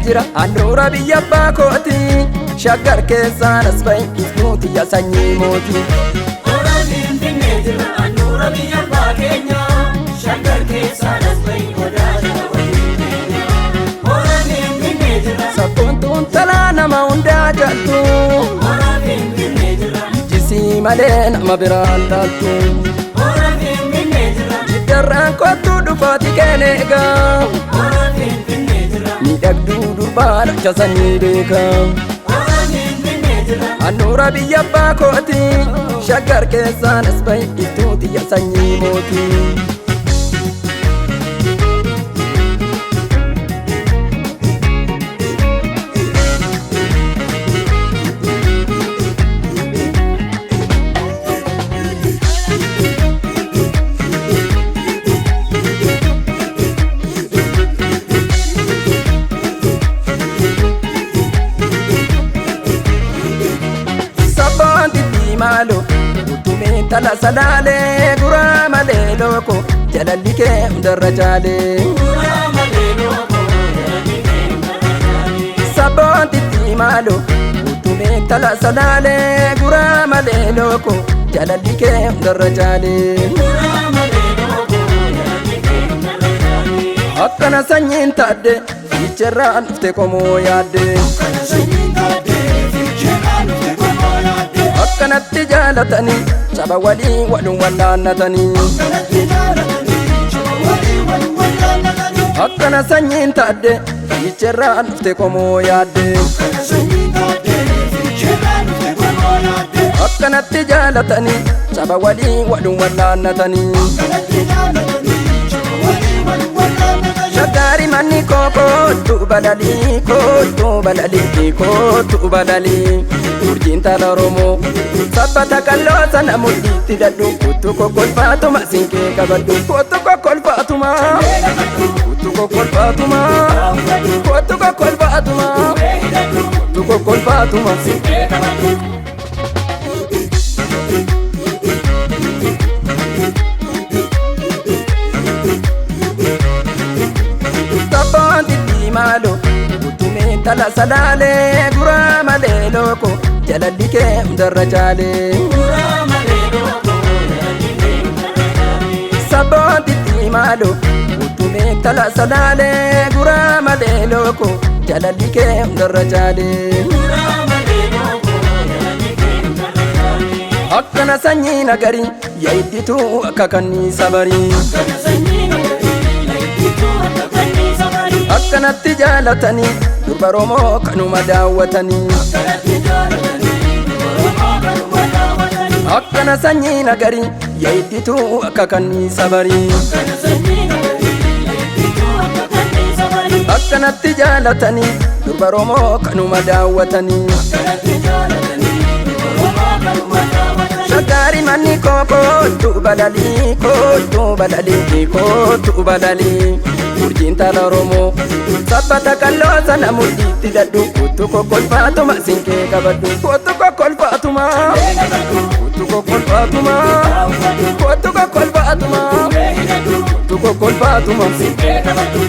jira handhuura biyya abbaa kooti. Shaggar keessaan as bahi iftuuti yaa sanyii mootii. Hora Finfinnee jira handhuura biyya abbaa keenya. Shaggar keessaan as bahi odaa jala waliin keenya. Hora Finfinnee jira. Sabboontuun talaa nama hundaa jaaltu. Hora Finfinnee jira. Jisii malee nama biraan laaltu. Hora Finfinnee jira. Jiddarraan kottuu dhufaati keen eegaa. Hora Finfinnee jira. Miidhagduu durbaa dhacha sanyii beekaa. Hora Finfinnee jira. Handhuura biyya abbaa kooti. Shaggar keessaan as bahi iftuuti yaa sanyii mootii. Sabboontitti maalo utumee tala salaalee guraa malee looko jalalli kee hundarra caalee. Suuraa malee looko jalli kee hundarra caalee. Sabboontitti maalo utumee tala salaalee guraa malee looko jalalli kee hundarra caalee. Suuraa malee looko jalli kee hundarra caalee. Akkana sanyiin taadde fiicherraan dhufte qomoo yaadde. Akkanatti jaalatanii caba walii walum wallaannatanii. Akkana sanyiin taadde fiicherraan dhufte qomoo yaadde. Akkanatti jaalatanii caba walii walum wallaannatanii. Shaggaari manni koo kootu balalii kootu balalii kootu balalii. Urjiin tala Oromoo sabbata qalloo sana mudhiitti dadhu kottu kokkolfaatuma siinqee qabadhu kottu kokkolfaatuma kottu kokkolfaatuma kottu kokkolfaatuma kottu kokkolfaatuma. Sabboontitti maalo utumee tala salaalee guraa malee looko jalalli kee hundarra caalee. Suuraa malee looko jalli kee hundarra caalee. Sabboontitti maalo utumee tala salaalee guraa malee looko jalalli kee hundarra caalee. Suuraa malee looko jalli kee hundarra caalee. Akkana sanyii nagarii yaiddituu akka kanniisa barii. Kana sanyii nagarii laayitituu akka kanniisa barii. Akkanatti jaalatanii durba Oromoo kanuma daawwatanii. Akkanatti jaalatanii Oromoo kanuma daawwatanii. Akkana sanyii nagarii yaiddituu akka kanniisa barii. Kana sanyii nagarii laayitituu akka kanniisa barii. Akkanatti jaalatanii durba Oromoo kanuma daawwatanii. Akkanatti jaalatanii Oromoo kanuma daawwatanii. Shaggaari manni koo kootu balalii kootu balalii kootu balalii. Urjiin tala Oromoo sabbata qalloo sana mudhiitti dadhu kottu kokkolfaatuma siinqee qabadhu kottu kokkolfaatuma kottu kokkolfaatuma kottu kokkolfaatuma kottu kokkolfaatuma. Siinqee qabadhu.